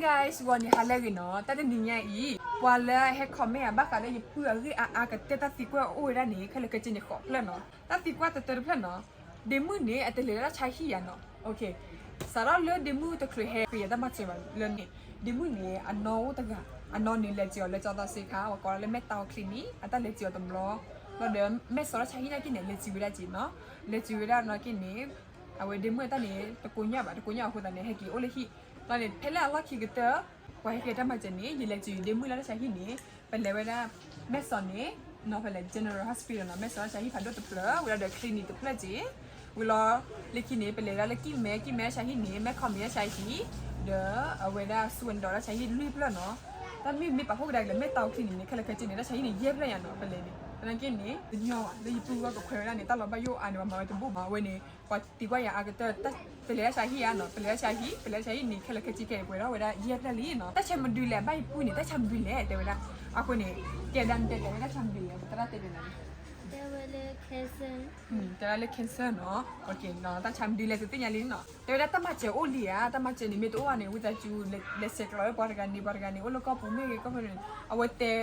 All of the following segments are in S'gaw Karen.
guys ဂီၤန့ၣ် ဟါလၢအဂ့ၤနီၤ, တၢ်တနံၤညါအံၤ ပှၤလၢအဟဲ comment အဘၣ်ဃးလၢယပုၢ်အဂ့ၢ်အါအါကတၢၢ် တၢ်သံကွၢ်အိၣ်ဝဲဒၣ်န့ၣ် ခဲလၢာ်ခဲဆ့န့ၣ် ဃိးဖျၢၣ်နီၤ, တၢ်သံကွၢ်တတၢတဖျၢၣ်နီၤ, ဒ့မုၣ်န့ၣ် အတလဲၤလၢတၢ်ဆါဟံၣ်ယၤနီၤ, စးထီၣ်လၢဒ့မုၣ်တချုးဟဲဃ့ယၤတၢ်မၤစၢၤဘၣ်လၢန့ၣ်, ဒ့မုၣ်န့ၣ် အနီၢ်အိၣ်တဂၤ, အနီၢ်န့ၣ် လဲၤစံၣ်အီၤလၢကၠီသီစ့ခါ, ပှၤကိးလၢ Mental Clinic အတၢ်လဲၤစံၣ်အီၤတဘျီ, ဘျီဒီး မဲာ်စီၤတၢ်ဆါဟံၣ်နာ်က့န့ၣ် လဲၤစံၣ်ဝဲဒၣ်က့နီၤ, လဲၤစံၣ်ဝဲဒၣ်နာ်က့န့ၣ် အဝဲဒ့မုၣ်အတၢ်န့ၣ် တကိညၢ်ဘၣ်, တကိညၢ်အဃိသတးန့ၣ် ဟဲက့ၤအိၣ်လၢဟံၣ်, ဘျီန့ၣ် ဖဲလၢအလီၢ်ခံကတၢၢ် ပှၤဟဲက့ၤတၢ်မၤစၢၤန့ၣ် ယလဲၤစံၣ်ဒ့မုၣ်လၢတၢ်ဆါဟံၣ်န့ၣ်, ပလဲၤဝဲဒၣ် မဲာ်စီၤန့ၣ်, နီၤ ဖဲလဲၣ် General Hospital နီၤ, မဲာ်စီၤတၢ်ဆါဟံၣ်ဖးဒိၣ်တဖျၢၣ်, ဝံၤလီၤဒီး clinic တဖျၢၣ်က့, ဝံၤလီၤ လၢခံန့ၣ် ပလဲၤဝဲဒၣ်လၢကံၣ်မဲ, ကံၣ်မဲတၢ်ဆါဟံၣ်န့ၣ်, မဲၢ်ခီမ့ၢ်တၢ်ဆါဟံၣ်, ဒီးအဝဲဒၣ် စူဝဲဒိၣ်တၢ်ဆါဟံၣ်လွံၢ်ဖျၢၣ်နီၤ, တၢ်မ့ၢ်မ့ၢ်ပာ်ဖှိၣ်ကဒါက့ၤလၢ Mental Clinic န့ၣ် ခဲလၢာ်ခဲဆ့န့ၣ် တၢ်ဆါဟံၣ်န့ၣ်ယဲၢ်ဖျၢၣ်ယၤနီၤ, ဖဲလဲၣ်န့ၣ်, သနာ်က့န့ၣ် တညီဘၣ်, လၢယပုၢ်ဂီၢ်ကခွဲးဝဲဒၣ်န့ၣ် တၢ်လီၤဘၣ်ယိၣ်အါန့ၣ် ပှၤမၤဝဲတဘိၣ်မး, အဝဲန့ၣ် ပှၤသံကွၢ်ယၤအါကတၢၢ်, ပလဲၤတၢ်ဆါဟံၣ်ဧါနီၤ, ပလဲၤတၢ်ဆါဟံၣ်, ပလဲၤတၢ်ဆါဟံၣ်န့ၣ် ခဲလၢာ်ခဲဆ့ခဲအံၤ ပှဲၤထီၣ်ဝဲဒၣ်ယဲၢ်ဖျၢၣ်လံနီၤ, တၢ်ဆါမနုၤလဲၣ်, ဘၣ်ယပုၢ်န့ၣ် တၢ်ဆါမနုၤလဲၣ် တဲဝဲဒၣ်, အဃိန့ၣ် ကဲဒၣ်နတဲတဲဝဲတၢ်ဆါမနုၤလဲၣ်, ပသရၣ်တဲတဲနၤန့ၣ် တဲဝဲလၢ cancer နီၤ, တၢ်ဆါမနုၤလဲၣ် သုသ့ၣ်ညါလံနီၤ, တဲဝဲဒၣ်တၢ်မၤစၢၤအိၣ်လံဧါ, တၢ်မၤစၢၤန့ၣ် မ့ၢ်တအိၣ်ဧါန့ၣ် ဝံသးစူၤ လဲၤဆဲးကျိးလၢပှၤတဂၤန့ၣ်, ပှၤတဂၤန့ၣ် အိၣ်လၢကီၢ်ပူၤမ့ၢ်ဂ့ၤ ကီၢ်ပူၤန့ၣ်, အဝဲတဲ,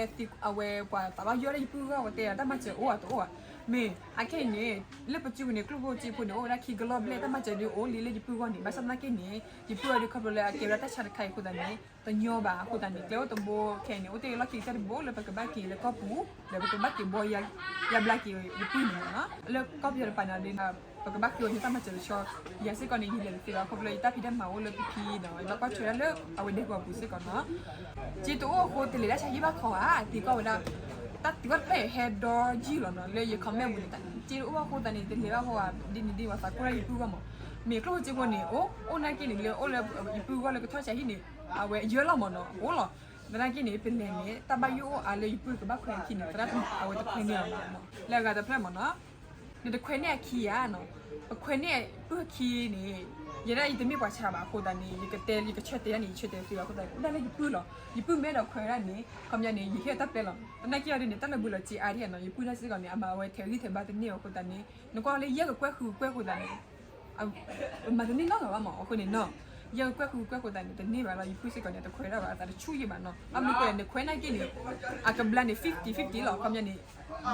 အဝဲပှၤသးဘၣ်ယိၣ်ဒၣ်ယပုၢ်ဂီၢ် အဝဲတဲတၢ်မၤစၢၤအိၣ်ဧါတအိၣ်ဧါ, မ့ၢ်အခဲအံၤန့ၣ် လၢပစုပူၤန့ၣ် ကျိၣ်ဖိစ့ဖိန့ၣ် အိၣ်ဝဲဒၣ်ခံကလီၢ်ဘျဲၣ်, တၢ်မၤစၢၤဒုးအိၣ်လံလၢယပုၢ်ဂီၢ်န့ၣ်, ဘၣ်ဆၣ်သနာ်က့န့ၣ် ယပုၢ်အဒုးခီဖျိလၢအကဲဝဲဒၣ်တၢ်ဆါတခါအံၤအဃိသတးန့ၣ် တညီဘၣ်အဃိသတးန့ၣ် ကျဲအိၣ်တဘိခဲအံၤန့ၣ် အိၣ်တ့ၢ်လီၢ်ခံကတၢၢ်တဘိလၢပကဘၣ်က့ၤလၢကီၢ်ပူၤ, ဒီးပကဘၣ်က့ၤဘှီယါဘျါက့ၤယပုၢ်န့ၣ်မ့ၢ်နီၤ, လၢကီၢ်ပယီၤတပၤန့ၣ်ဒီး ပကဘၣ်ဃ့အီၤန့ၣ်တၢ်မၤစၢၤတဆီ, ယၤစ့ၢ်ကီးန့ၣ် ယလဲၤတသ့ဘၣ် ခီဖျိယတၢ်ဖံးတၢ်မၤအိၣ်လၢဖံဖံဒီး ယဘၣ်ကွၢ်ထွဲဒၣ်လၢအဝဲဒဲကဝီၤပူၤစ့ၢ်ကီးနီၤ, စ့တအိၣ်အဃိ တလဲၤတၢ်ဆါဟံၣ်ဘၣ်ခီဧါ, သံကွၢ်ဝဲဒၣ်, တၢ်သံကွၢ်တဖျၢၣ်အံၤဟဲဒီယုၢ်လီၤနီၤ, လၢယ comment ပူၤန့ၣ် စ့တအိၣ်ဘၣ်အဃိသတးန့ၣ် တလဲၤဘၣ်အဃိဧါ, ဒ်န့ၣ်ဒ်ပှၤသးကိၢ်ဒၣ်ယပုၢ်ဂီၢ်မး, မ့ၢ်ကျိၣ်ဖိစ့ဖိန့ၣ် အိၣ်, အိၣ်နာ်က့န့ၣ် လၢအိၣ်လၢယပုၢ်ဂီၢ်လၢကထီၣ်ဆါဟံၣ်န့ၣ် အဝဲယၢလီၤမ့ၢ်နီၤ, အိၣ်လီၤ, သနာ်က့န့ၣ် ပလဲၤန့ၣ် တၢ်ဘၣ်ယိၣ်အိၣ်အါလၢယပုၢ်ကဘၣ်ခွဲးအခံန့ၣ် သရၣ်အဝဲတခွဲးန့ၢ်အီၤဘၣ်နီၤ, လၢအဂၤတဖျၢၣ်မ့ၢ်နီၤ နတခွဲးန့ၢ်အခံဧါနီၤ, ပခွဲးန့ၢ်ပုၢ်အခံန့ၣ်, ယဲဒၣ်ယတမ့ၢ်ပှၤဆါဘၣ်အဃိသတးန့ၣ် ယကတဲ ယကဆၢတဲာ်ဒၣ်န့ၣ် ယဆၢတဲာ်တသ့ဘၣ်အဃိသတးန့ၣ် အိၣ်ဒၣ်လၢယပုၢ်လီၤ, ယပုၢ်မ့ၢ်အဲၣ်ဒိးခွဲးဝဲဒၣ်န့ၣ် ခီပညီန့ၣ် ယဟ့ၣ်အီၤတၢ်ပျဲလီၤ, သနာ်က့အီၤဒ်န့ၣ် တၢ်လၢဘုလီၤစ့အါဒ်အံၤနီၤ, ယပုၢ်န့ၣ်စ့ၢ်ကီးန့ၣ် အမၤဝဲထဲးဂံၢ်ထဲးဘါတန့ၢ်အဃိသတးန့ၣ် နကွၢ်လၢယဲၢ်ကကွဲၢ်ဃုကကွဲၢ်အဃိသတးန့ၣ် မၤတန့ၢ်နီတဂၤဘၣ်မး, အဃိန့ၣ်နီၤ, ယဲၢ်ကကွဲၢ်ဃုကကွဲၢ်အဃိသတးန့ၣ် တန့ၢ်ဘၣ်လီၤ, ယပုၢ်စ့ၢ်ကီးန့ၣ် တခွဲးဒၣ်ဘၣ် အသးတဆူၣ်ယံာ်ဘၣ်နီၤ, ဘၣ်မနုၤဃိလဲၣ် နခွဲးနာ်က့န့ၣ် အကဘျါန့ၣ် fifty fifty လီၤ, ခီပညီန့ၣ်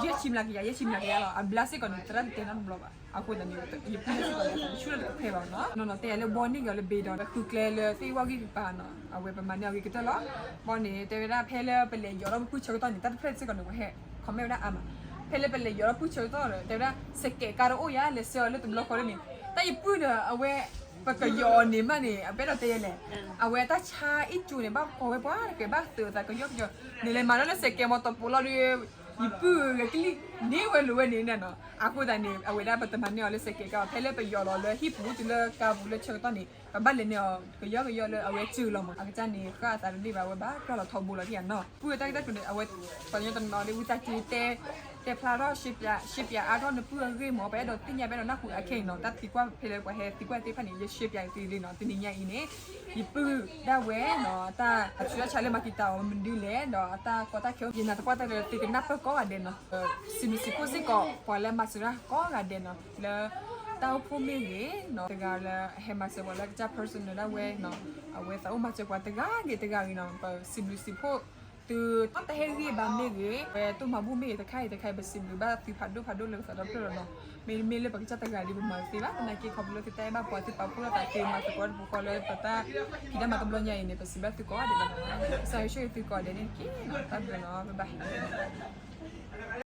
ယဲၢ်ဆံမျးကယၤ ယဲၢ်ဆံမျးကယၤလီၤ, အဘျါစ့ၢ်ကီးန့ၣ် သရၣ်တတဲနီတဘျီဘၣ်, အဃိသတးန့ၣ် ယပုၢ်စ့ၢ်ကီးန့ၣ် အသးတဆူၣ်လၢတခွဲးဘၣ်နီၤ, နီၤနီၤတဲယၤလၢဘီန့ၢ်က့ၤအီၤလၢဘ့ဒီး ဃုကျဲလၢသ့ၣ်ဝီဂံၢ်ကပၤနီၤ, အဝဲပမၤန့ၢ်အီၤဂ့ၤကတၢၢ်လီၤ, ဘီန့ၣ် တဲဝဲဒၣ်ဖဲလၢပလဲၤယီၤထီၣ်ပပုၢ်ဆၢကတီၢ်န့ၣ် တၢ်တဖျၢၣ်စ့ၢ်ကီးန့ၣ် ပှၤဟဲ comment ဝဲဒၣ်အါမး, ဖဲလၢပလဲၤယီၤထီၣ်ပုၢ်ဆၢကတီၢ်ဒီး တဲဝဲဒၣ် စဲးကဲးကါတအိၣ်ယၤ လဲၤဆှၢအီၤလၢတဘျီဃီလၢန့ၣ်, တၢ်ယပုၢ်ဒီးအဝဲ ပကယီၤအီၤန့ၣ်မးန့ၣ် အပအဲၣ်ဒိးတဲယဲလဲၣ်, အဝဲတၢ်ဆါအံၣ်ကၠိန့ၣ် ဘၣ်ကီဝဲပှၤတကဲဘၣ်သုးအသးကယီကယီ, နလဲၤမၤထီၣ်လၢစဲးကဲးမီတီပိးလီၤဒီး ယပုၢ်ဂဲၤကလံၣ်န့ၢ်ဝဲလိၤဝဲန့ၣ်နီၤ, အဃိသတးန့ၣ် အဝဲဒၣ်ပတမၤန့ၢ်အီၤလၢစဲးကဲးကါဘၣ်, ဖဲလၢပယီၤလီၤလၢဟံၣ်ပူၤတုၤလၢကါပူၤလၢဆၢကတီၢ်န့ၣ် ပဘၣ်လဲၤန့ၢ်အီၤကယီကယီလၢအဝဲစၢၤလီၤမး, အကစၢ်န့ၣ် ဃၣ်အသးတန့ၢ်ဘၣ် အဝဲဘၣ်ပျၢ်လီၤထီဘိလီၤဒ်အံၤနီၤ, ပုၢ်ဝဲတၢ်ဂ့ၢ်တၢ်ကျိၤန့ၣ် အဝဲ ပှၤကညီတနီၤဒ် ဝံသးစူၤတဲ တဲဖျါထီၣ် ရှဲပၠးအါထီၣ်နပုၢ်အဂ့ၢ်မး, ပအဲၣ်ဒိးသ့ၣ်ညါ ပအဲၣ်ဒိးနၢ်ဟူအခဲအံၤနီၤ, တၢ်သံကွၢ်ဖဲလၢပှၤဟဲသံကွၢ်သ့ၣ်တဖၣ်န့ၣ် ယရှဲပၠးသုလံနီၤ, တနံၤညါအံၤန့ၣ် ယပုၢ်ဒၣ်ဝဲနီၤ အတၢ်အဆူးတၢ်ဆါလၢမၤက့ၤတၢ်အီၤမနုၤလဲၣ်, ဒီးအတၢ်ကီတၢ်ခဲအိၣ် ယနာ်သပှၢ်တၢၢ်လၢသုကနၢ်ပၢၢ်ကိးဂၤဒဲးနီၤ, စံးဘျုးစံးဖှိၣ်စ့ၢ်ကီး ပှၤလၢမၤစၢၤတၢ်ကိးဂၤဒဲးနီၤ, လၢတၢ်အိၣ်ဖှိၣ်မ့ၢ်ဂ့ၤနီၤ, တဂၤလၢအဟဲမၤစၢၤပှၤလၢကစၢ် personal ဒၣ်ဝဲနီၤ, အဝဲသးအိၣ်မၤစၢၤပှၤတဂၤဂ့ၤတဂၤဂ့ၤနီၤ, ပစံးဘျုးစံးဖှိၣ် သုတၢ်ဟ့ၣ်ဂံၢ်ဘါမ့ၢ်ဂ့ၤ, ပတၢ်မၤဘူၣ်မ့ၢ်ဂ့ၤ တခါအံၤတခါအံၤ ပစံးဘျုးဘၣ်သုဖးဒိၣ်ဖးဒိၣ်လၢပသးဒီဖျၢၣ်လီၤနီၤ, မ့မ့ၢ်လၢပကစၢ်တဂၤဒီး ပမၤတသ့ဘၣ်, သနာ်က့ခီဖျိလၢသုတၢ်အဲၣ်ဘၣ်ပှၤ သုပာ်ဖှိၣ်ထီၣ်သး သုမၤသကိးတပူၤဃီလၢပတၢ်ဖံးတၢ်မၤတဘျီညါအံၤန့ၣ် ပစံးဘျုးသုကိးဂၤဒဲးလီၤနီၤ, ကစၢ်ယွၤဆိၣ်ဂ့ၤသုကိးဂၤဒဲးန့ၣ်တက့ၢ်နီၤ, တၢ်ဘျုးနီၤ, bye bye.